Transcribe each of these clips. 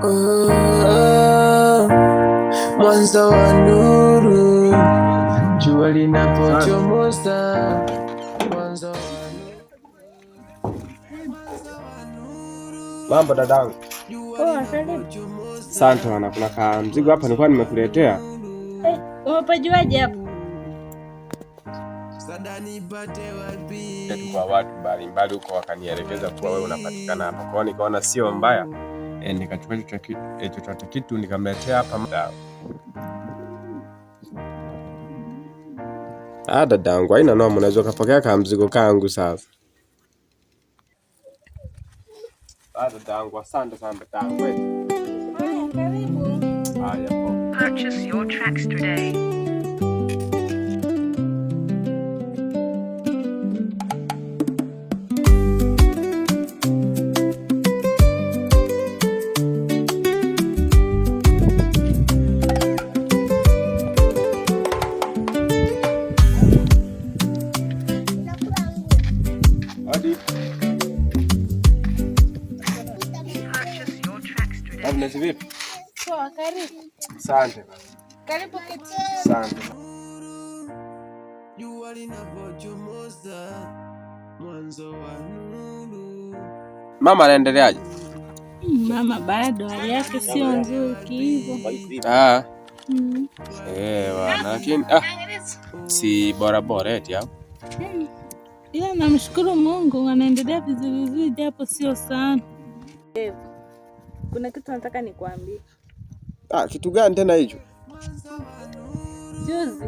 Oh, mwanzo wa nuru, jua linapochomoza, mwanzo wa Mambo dadangu. Poa, karibu. Asante bana, kuna ka mzigo hapa nilikuwa nimekuletea. Eh, umepajuaje hapo? Kwa watu mbalimbali huko wakanielekeza kuwa wewe unapatikana hapa. Kwa hiyo nikaona sio mbaya. Nikachukua chochote kitu nikamletea hapa. Ah, dadangu, haina noma, unaweza ukapokea ka mzigo kangu sasa. Ah, dadangu, asante sana dadangu. Haya, karibu. Haya, poa. Purchase your tracks today. Hadi. Purchase your tracks today. Agnes, vipi? Poa, karibu. Asante bana. Karibu kiti. Asante. Jua linapochomoza, mwanzo wa nuru. Mama anaendeleaje? Mama bado hali yake sio nzuri kihivyo. Ah. Mm. Bwana, lakini si bora bora eti au? Ila namshukuru Mungu anaendelea vizuri vizuri japo sio sana. Kuna kitu nataka nikwambie. Ah, kitu gani tena hicho? Juzi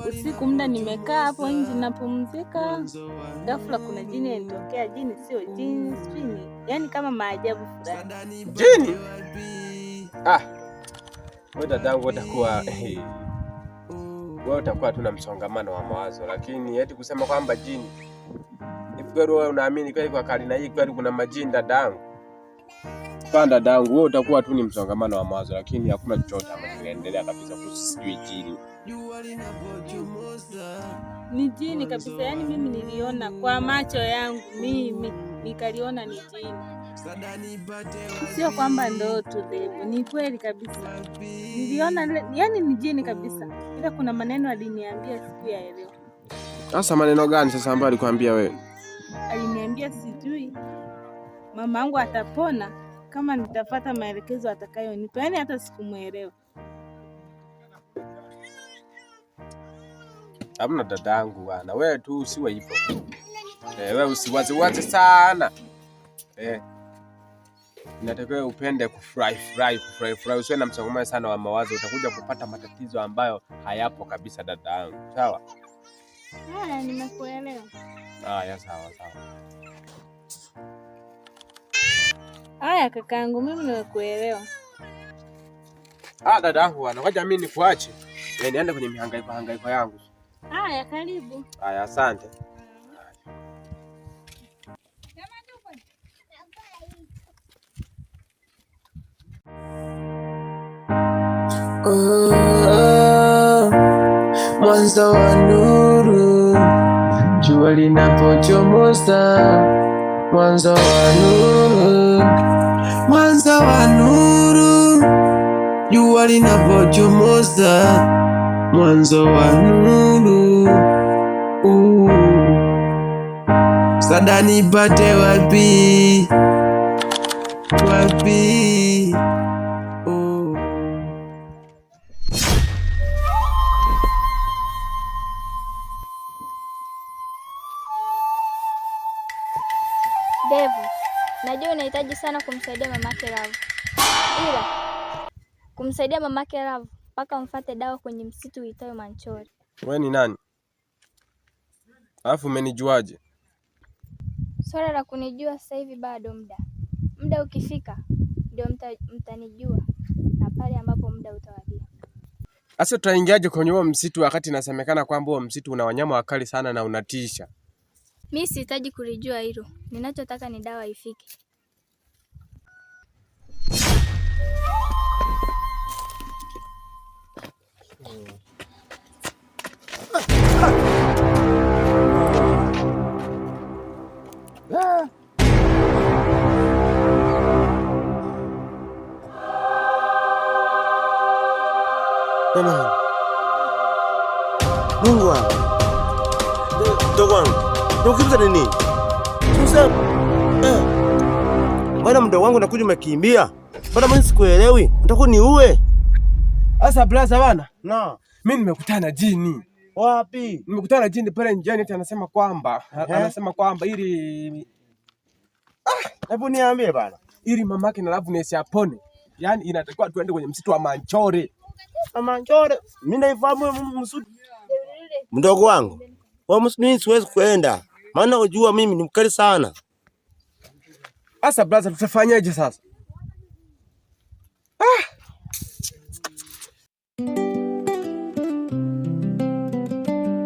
usiku muda nimekaa hapo nje napumzika, ghafla kuna jini alinitokea. Jini sio jini, sijui ni yani kama maajabu fulani. Jini? Ah. Wewe dadangu wewe utakuwa tu na msongamano wa mawazo, lakini eti kusema kwamba jini. Hivi kweli wewe unaamini kweli kwa karina hii kweli kuna majini dadangu? Panda dadangu, wewe utakuwa tu ni msongamano wa mawazo, lakini hakuna chochote ambacho kinaendelea kabisa kuhusu sijui jini. Ni jini kabisa, yani mimi niliona kwa macho yangu, mimi nikaliona ni jini, sio kwamba ndoto Devo, ni kweli kabisa niliona, yani ni jini kabisa, ila kuna maneno aliniambia sikuyaelewa. Sasa maneno gani sasa ambayo alikwambia wewe? Aliniambia sijui mama yangu atapona kama nitafata maelekezo atakayonipa, yani hata sikumuelewa. Hamna dadangu bwana, wewe tu usiwe hivyo. Wewe usiwaziwaze sana. Inatakiwa upende kufurahi furahi kufurahi furahi, usiwe na msongamano sana wa mawazo, utakuja kupata matatizo ambayo hayapo kabisa dadangu. Sawa? Haya, nimekuelewa. Haya, sawa sawa. Haya kakaangu, mimi nimekuelewa. Ah, dadangu bwana, ngoja mimi nikuache. Niende kwenye mihangaiko hangaiko yangu. Haya, karibu. Haya, asante. Oh, mwanzo wa nuru, jua linapochomoza, mwanzo wa nuru, mwanzo wa nuru, jua linapochomoza, mwanzo wa nuru. Sada nipate wapi? Wapi? Oh. Devu, najua unahitaji sana kumsaidia mamake Love. Ila kumsaidia mamake Love mpaka umfate dawa kwenye msitu uitwayo Manchori. Wewe ni nani? Alafu umenijuaje? Swala la kunijua sasa hivi bado muda. Muda ukifika ndio mtanijua na pale ambapo muda utawadia. Sasa tutaingiaje kwenye huo msitu wakati inasemekana kwamba huo msitu una wanyama wakali sana na unatisha? Mi sihitaji kulijua hilo. Ninachotaka ni dawa ifike. Jamani. Mungu wangu. Mdogo wangu. Ukimbiza nini? Sasa mbona mdogo wangu nakuja umekimbia? Mbona mimi sikuelewi? Nataka niue. Sasa blaza bana. No. Mimi nimekutana jini. Wapi? Nimekutana jini pale njiani eti anasema kwamba anasema kwamba ili Hebu niambie bana. Ili mamake na Loveness apone. Yaani inatakiwa tuende kwenye msitu wa Manchore. Manchore. Mimi naifahamu msitu. Mdogo wangu. Wewe mimi siwezi kuenda. Maana unajua mimi ni mkali sana. Sasa blaza tutafanyaje sasa?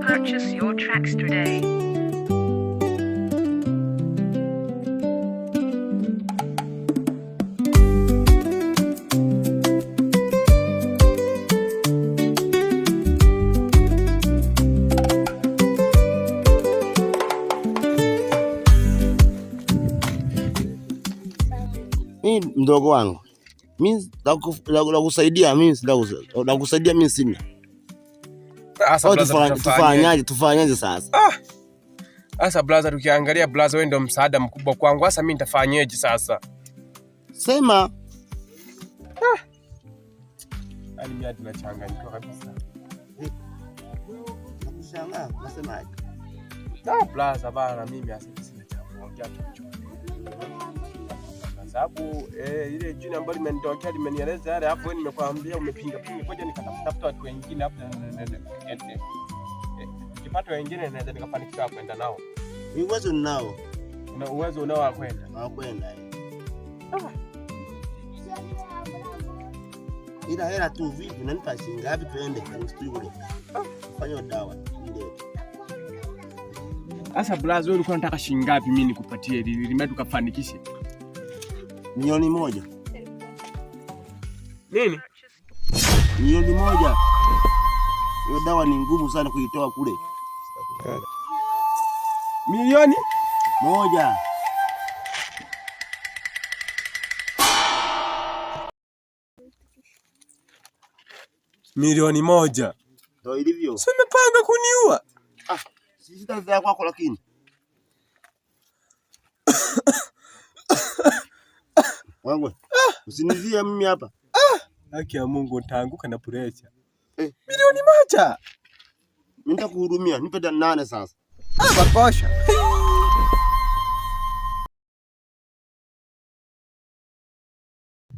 Purchase your tracks today. Mimi mdogo wangu. Mimi la kusaidia mimi la kusaidia mimi sina. Sasa blaza tufanyaje? Tufanyaje sasa? Sasa blaza, tukiangalia blaza, wewe ndio msaada mkubwa kwangu. Sasa mimi nitafanyaje sasa? Sema. Yaani mimi hadi nachanganyikiwa kabisa. Nakushangaa, unasemaje? Blaza bana, mimi sasa sina cha kuongea chochote. Kwa sababu ile jini ambalo limenitokea limenieleza yale, hapo wewe nimekuambia umepinga pinga, ngoja nikatafuta watu wengine hapo, nikipata wengine naweza nikafanikiwa kwenda nao. Ni uwezo ninao. Una uwezo unao wa kwenda? Wa kwenda. Ila hela tu vipi, unanipa shilingi ngapi tuende kwenye msitu ule? Fanya dawa ile. Sasa blaza, wewe ulikuwa unataka shilingi ngapi mimi nikupatie ili mradi tukafanikishe? 1,000,000. Nini? 1,000,000. Hiyo dawa ni ngumu sana kuitoa kule. 1,000,000? 1,000,000. Ndio ilivyo. Si umepanga kuniua? Sisi kwako lakini. Wangu. Usinizie mimi hapa. Haki ya Mungu nitaanguka na pressure. 1,000,000. Mimi nitakuhudumia, nipe 8 sasa. Bakosha.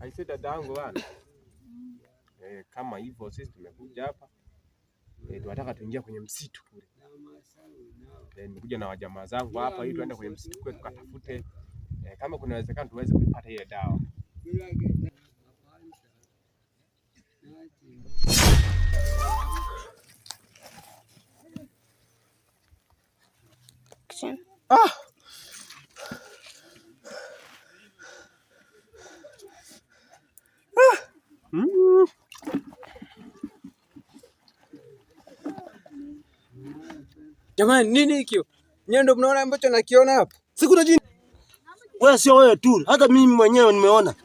Aise dadangu bana. Kama hivyo sisi tumekuja hapa. Tunataka tuingie kwenye msitu kule. Nimekuja na wajamaa zangu hapa ili tuende kwenye msitu kule tukatafute. Kama kuna uwezekano tuweze kuipata ile dawa. Jamani, nini hikyo? Nyewe ndio mnaona ambacho nakiona hapa? Siku na jini. Wewe sio wewe tu, hata mimi mwenyewe nimeona.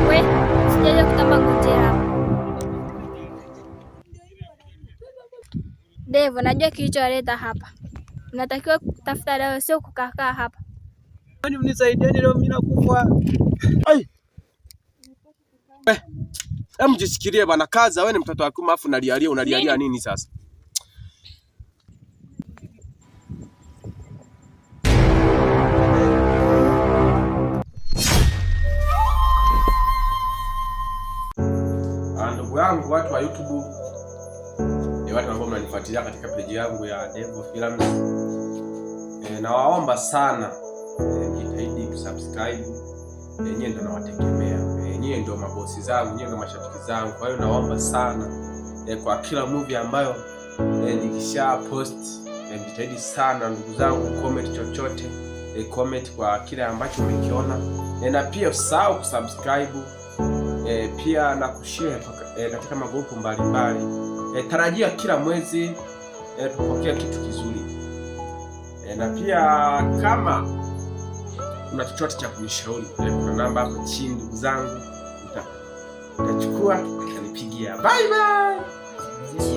We, sijaje kutamba ngojera hapa. Devo, najua kilichowaleta hapa. Mnatakiwa kutafuta dawa, sio kukaa hapa. Kwani mnisaidieni leo mimi nakufa. Ai. Hebu jishikilie bana, kaza wewe ni mtoto wa kiume afu unalialia, unalialia nini sasa? Ndugu yangu watu wa YouTube ni watu ambao mnanifuatilia katika page yangu ya Devo Films. Nawaomba sana mjitahidi kusubscribe. Nyie ndio nawategemea. Nyie ndio mabosi zangu, nyie ndio mashabiki zangu. Kwa hiyo nawaomba sana kwa kila movie ambayo nikisha post, mjitahidi sana ndugu zangu, comment chochote, comment kwa kile ambacho umekiona. Na pia usahau kusubscribe, pia na kushare katika magrupu mbalimbali. Tarajia kila mwezi tupokea kitu kizuri. Na pia kama una chochote cha kunishauri, kuna namba hapo chini ndugu zangu, Utachukua, utanipigia. Bye bye.